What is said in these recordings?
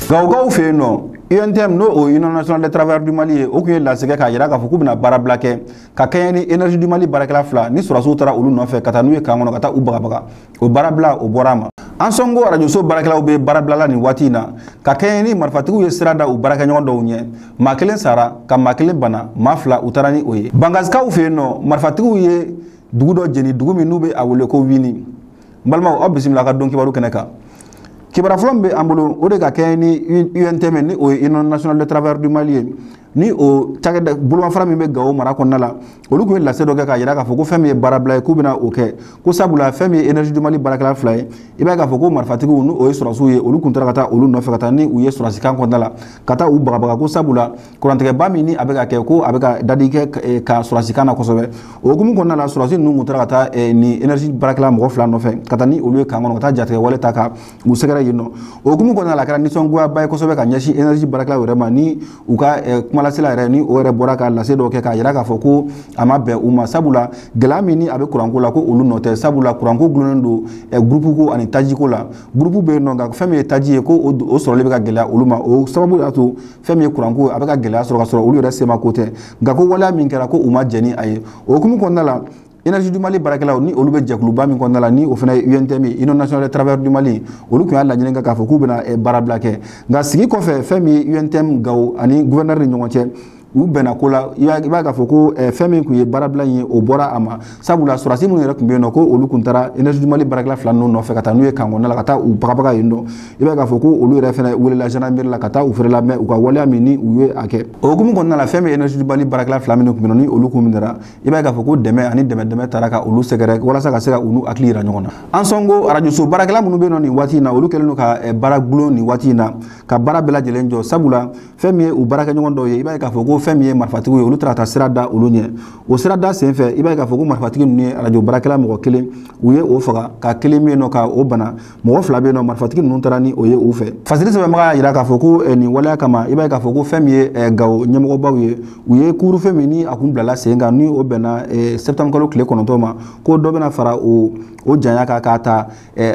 Gawokaw fɛ yen nɔ, UNTM, n'o o Union nationale des travailleurs du Mali ye, o tun ye lasigɛ k'a jira k'a fɔ k'u bɛna baarabila kɛ ka kɛɲɛ ni Énergie du Mali baarakɛla 2 ni sɔrɔdasiw taara olu nɔfɛ ka taa n'u ye camp kɔnɔ ka taa u bagabaga. O baarabila, o bɔra a ma. Ansongo arajoso baarakɛlaw bɛ baarabila la nin waati in na ka kɛɲɛ ni marifatigiw ye sira da u baarakɛɲɔgɔn dɔw ɲɛ. Maa 1 sara, ka maa 1 bana, maa 2 u taara ni o ye. Bangasikaw fɛ yen nɔ, marifatigiw ye dugu dɔ jeni, dugu min n'u bɛ a wele ko Wini. N balimaw, aw bisimila ka don kibaru kɛnɛ kan. Kibaruya fɔlɔ min bɛ an bolo, o de ka kɛɲɛ ni UNTM, ni o ye Union nationale des travailleurs du Mali ye, ni o cakɛda bolomafara min bɛ Gawo mara kɔnɔna la, olu tun ye lase dɔ kɛ k'a jira k'a fɔ ko fɛn min ye baarabila ye, k'u bɛna o kɛ, ko sabula fɛn min ye Énergie du Mali baarakɛla 2 ye, i b'a ye k'a fɔ ko marifatigiw, ni o ye sɔrɔdasiw ye, olu tun taara ka taa olu nɔfɛ ka taa ni u ye sɔrɔdasikan kɔnɔna la ka taa u bagabaga, ko sabula kurantigɛba min ni a bɛ ka kɛ, ko a bɛ ka dadi kɛ ka sɔrɔdasikan na kosɛbɛ. O hukumu kɔnɔna la, sɔrɔdasi ninnu tun taara ka taa ni énergie baarakɛla mɔgɔ 2 nɔfɛ ka taa ni olu ye camp kɔnɔ ka taa jatigɛ wale ta ka u sɛgɛrɛ yen nɔ. O hukumu kɔnɔna la, a kɛra nisɔngoyaba ye kosɛbɛ ka ɲɛsin énergie baarakɛlaw yɛrɛ ma, ni u ka kumalasela yɛrɛ, ni o yɛrɛ bɔra ka lase dɔ kɛ k'a jira k'a fɔ ko a ma bɛn u ma, sabula gɛlɛya min ni a bɛ kuranko la, ko olu nɔ tɛ, sabula kuranko gulonnen don groupe ko ani tajiko la. Groupe bɛ yen nɔ, nka fɛn min ye taji ye, ko o sɔrɔli bɛ ka gɛlɛya olu ma. O sababu y'a to fɛn min ye kuranko, a bɛ ka gɛlɛya sɔrɔ ka sɔrɔ olu yɛrɛ sema ko tɛ, nka ko waleya min kɛra, ko u ma jɛn ni a ye. O hukumu kɔnɔna la, Énergie du Mali baarakɛlaw, ni olu bɛ jɛkuluba min kɔnɔna la, ni o fana ye UNTM, Union nationale des travailleurs du Mali, olu tun y'a laɲini kɛ k'a fɔ k'u bɛna baarabila kɛ. Nka sigi kɔfɛ, fɛn min ye UNTM Gawo ani gouverneur ni ɲɔgɔn cɛ, u bɛnna ko la. I b'a k'a fɔ ko fɛn min tun ye baarabila in ye, o bɔra a ma, sabula sɔrɔdasi minnu yɛrɛ tun bɛ yen nɔ, ko olu tun taara Énergie du Mali baarakɛla 2 ninnu nɔfɛ ka taa n'u ye camp kɔnɔna la ka taa u bagabaga yen nɔ, i b'a ye k'a fɔ ko olu yɛrɛ fana welela gendarmerie la ka taa u fɛrɛ lamɛn u ka waleya min ni u ye a kɛ. O hukumu kɔnɔna la, fɛn min ye Énergie du Mali baarakɛla 2 minnu tun bɛ yen nɔ, ni olu kun minɛra, i b'a ye k'a fɔ ko dɛmɛ ani dɛmɛ taara ka olu sɛgɛrɛ walasa ka se ka u n'u hakili yira ɲɔgɔn na. Ansongo arajoso baarakɛla minnu bɛ yen nɔ nin waati in na, olu kɛlen don ka baara gulon nin waati in na ka baara bɛɛ lajɛlen jɔ, sabula fɛn min ye u baarakɛɲɔgɔn dɔw ye, i b'a ye k'a fɔ ko fɛn min ye marifatigiw ye, olu taara taa sira da olu ɲɛ. O sira da sen fɛ, i b'a ye k'a fɔ ko marifatigi ninnu ye arajo baarakɛla mɔgɔ 1, u ye o faga, ka 1 bɛ yen nɔ ka o bana, mɔgɔ 2 bɛ yen nɔ, marifatigi ninnu taara ni o ye u fɛ. Fasiri sɛbɛnbaga y'a jira k'a fɔ ko nin waleya kama, i b'a ye k'a fɔ ko fɛn min ye Gawo ɲɛmɔgɔbaw ye, u ye couvre-feu min ni a kun bilala sen kan, ni o bɛnna septembre kalo tile 9 ma, ko dɔ bɛna fara o janya kan k'a ta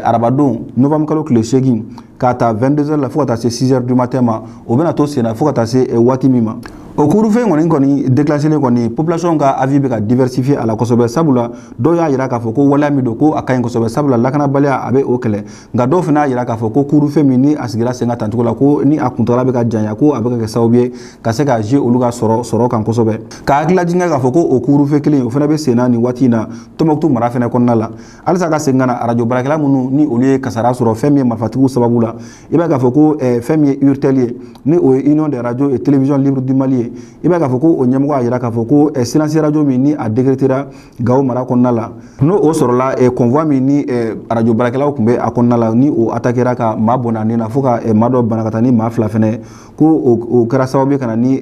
arabadon novembre kalo tile 8 k'a ta 22h la fo ka taa se 6h du matin ma. O bɛna to sen na fo ka taa se waati min ma. O couvre-feu kɔni déclenché kɔni, population ka avis bɛ ka diversifier a la kosɛbɛ, sabula dɔw y'a jira k'a fɔ ko waleya min don, ko a ka ɲi kosɛbɛ, sabula lakanabaliya a bɛ o kɛlɛ. Nka dɔw fana y'a jira k'a fɔ ko couvre-feu min ni a sigira sen kan tancogo la, ko ni a kuntagala bɛ ka janya, ko a bɛ ka kɛ sababu ye ka se ka jouer olu ka sɔrɔ kan kosɛbɛ. Ka hakililajigin k'a fɔ ko o couvre-feu kelen, o fana bɛ sen na nin waati in na Tɔnbukutu mara fana kɔnɔna la. Halisa ka segin ka na arajo baarakɛla minnu ni olu ye kasara sɔrɔ fɛn min ye marifatigiw sababu la, i b'a ye k'a fɔ ko fɛn min ye URTEL ye, ni o ye Union des radios et télévisions libres du Mali ye, i b'a ye k'a fɔ ko o ɲɛmɔgɔ y'a jira k'a fɔ ko silence radio min ni a décrétera Gawo mara kɔnɔna la, n'o o sɔrɔla convoi min ni arajo baarakɛlaw tun bɛ a kɔnɔna la, ni o attaquera ka maa bɔnna ni na fo ka maa dɔ bana ka taa ni maa 2 fɛnɛ, ko o kɛra sababu ye ka na ni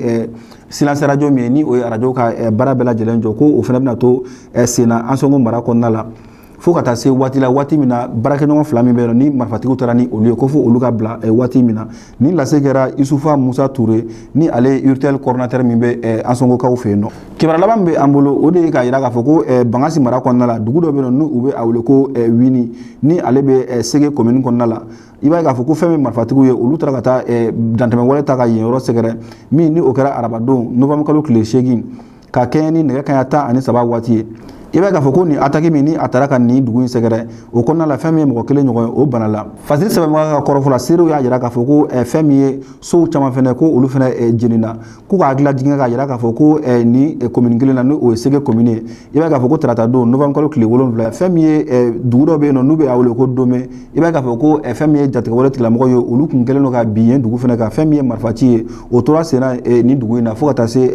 silence radio min ye, ni o ye arajo ka baara bɛɛ lajɛlen jɔ, ko o fana bɛna to sen na Ansongo mara kɔnɔna la fo ka taa se waati la, waati min na baarakɛɲɔgɔn 2 min bɛ yen nɔ ni marifatigiw taara ni olu ye, ko fo olu ka bila waati min na. Ni lase kɛra Isufa Musa Ture, ni ale ye URTEL coordonnateur min bɛ Ansongokaw fɛ yen nɔ. Kibaruya laban min bɛ an bolo, o de ye k'a jira k'a fɔ ko Bangasi mara kɔnɔna la, dugu dɔ bɛ yen nɔ n'u bɛ a wele ko Wini, ni ale bɛ Sege commune kɔnɔna la. I b'a ye k'a fɔ ko fɛn min marifatigiw ye, olu taara ka taa dantɛmɛwale ta ka yen yɔrɔ sɛgɛrɛ, min ni o kɛra arabadon novembre kalo tile 8 ka kɛɲɛ ni nɛgɛ kanɲɛ 13 waati ye. I b'a ye k'a fɔ ko nin attaque min ni a taara ka nin dugu in sɛgɛrɛ, o kɔnɔna la fɛn min ye mɔgɔ 1 ɲɔgɔn ye, o bana la. Fasiri sɛbɛnbaga ka kɔrɔfɔ la, seerew y'a jira k'a fɔ ko fɛn min ye sow caman fɛnɛ, ko olu fɛnɛ jenina. K'u ka hakililajigin k'a jira k'a fɔ ko nin commune kelen na, ni o ye Sege commune ye, i b'a ye k'a fɔ ko tarata don novembre kalo tile 7, fɛn min ye dugu dɔ bɛ yen nɔ n'u bɛ a wele ko Dome, i b'a ye k'a fɔ ko fɛn min ye jatigɛwale tigilamɔgɔw ye, olu kun kɛlen don ka bin yen dugu fɛnɛ kan. Fɛn min ye marifaci ye, o tora sen na nin dugu in na fo ka taa se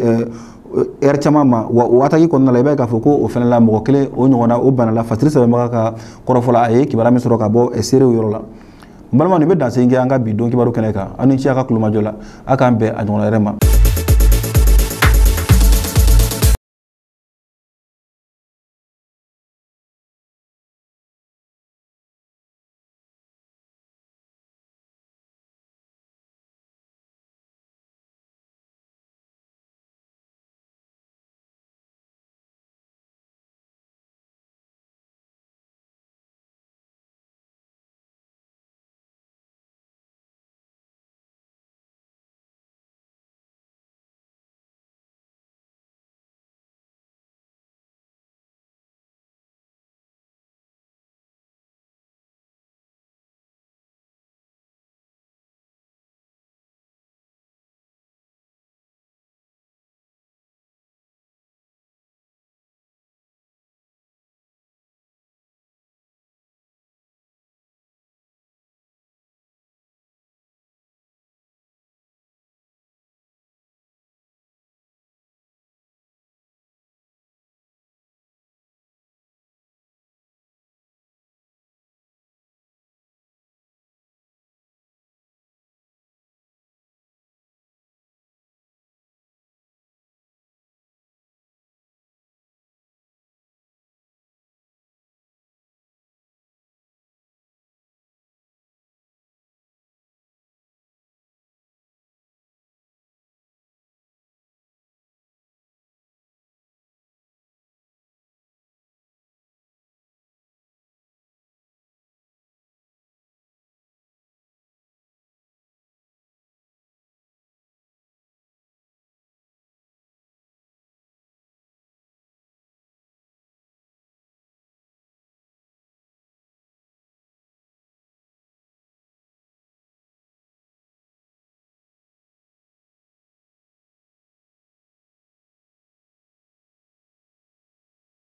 heure caman ma. Wa o attaque kɔnɔna la, i b'a ye k'a fɔ ko o fɛnɛ la mɔgɔ 1 o ɲɔgɔnna o bana la. Fasiri sɛbɛnbaga ka kɔrɔfɔ la, a ye kibaruya min sɔrɔ ka bɔ seerew yɔrɔ la. N balima, nin bɛ dansen kɛ an ka bi don kibaru kɛnɛ kan. Aw ni ce a ka kulomajɔ la, a k'an bɛn a ɲɔgɔnna wɛrɛ ma.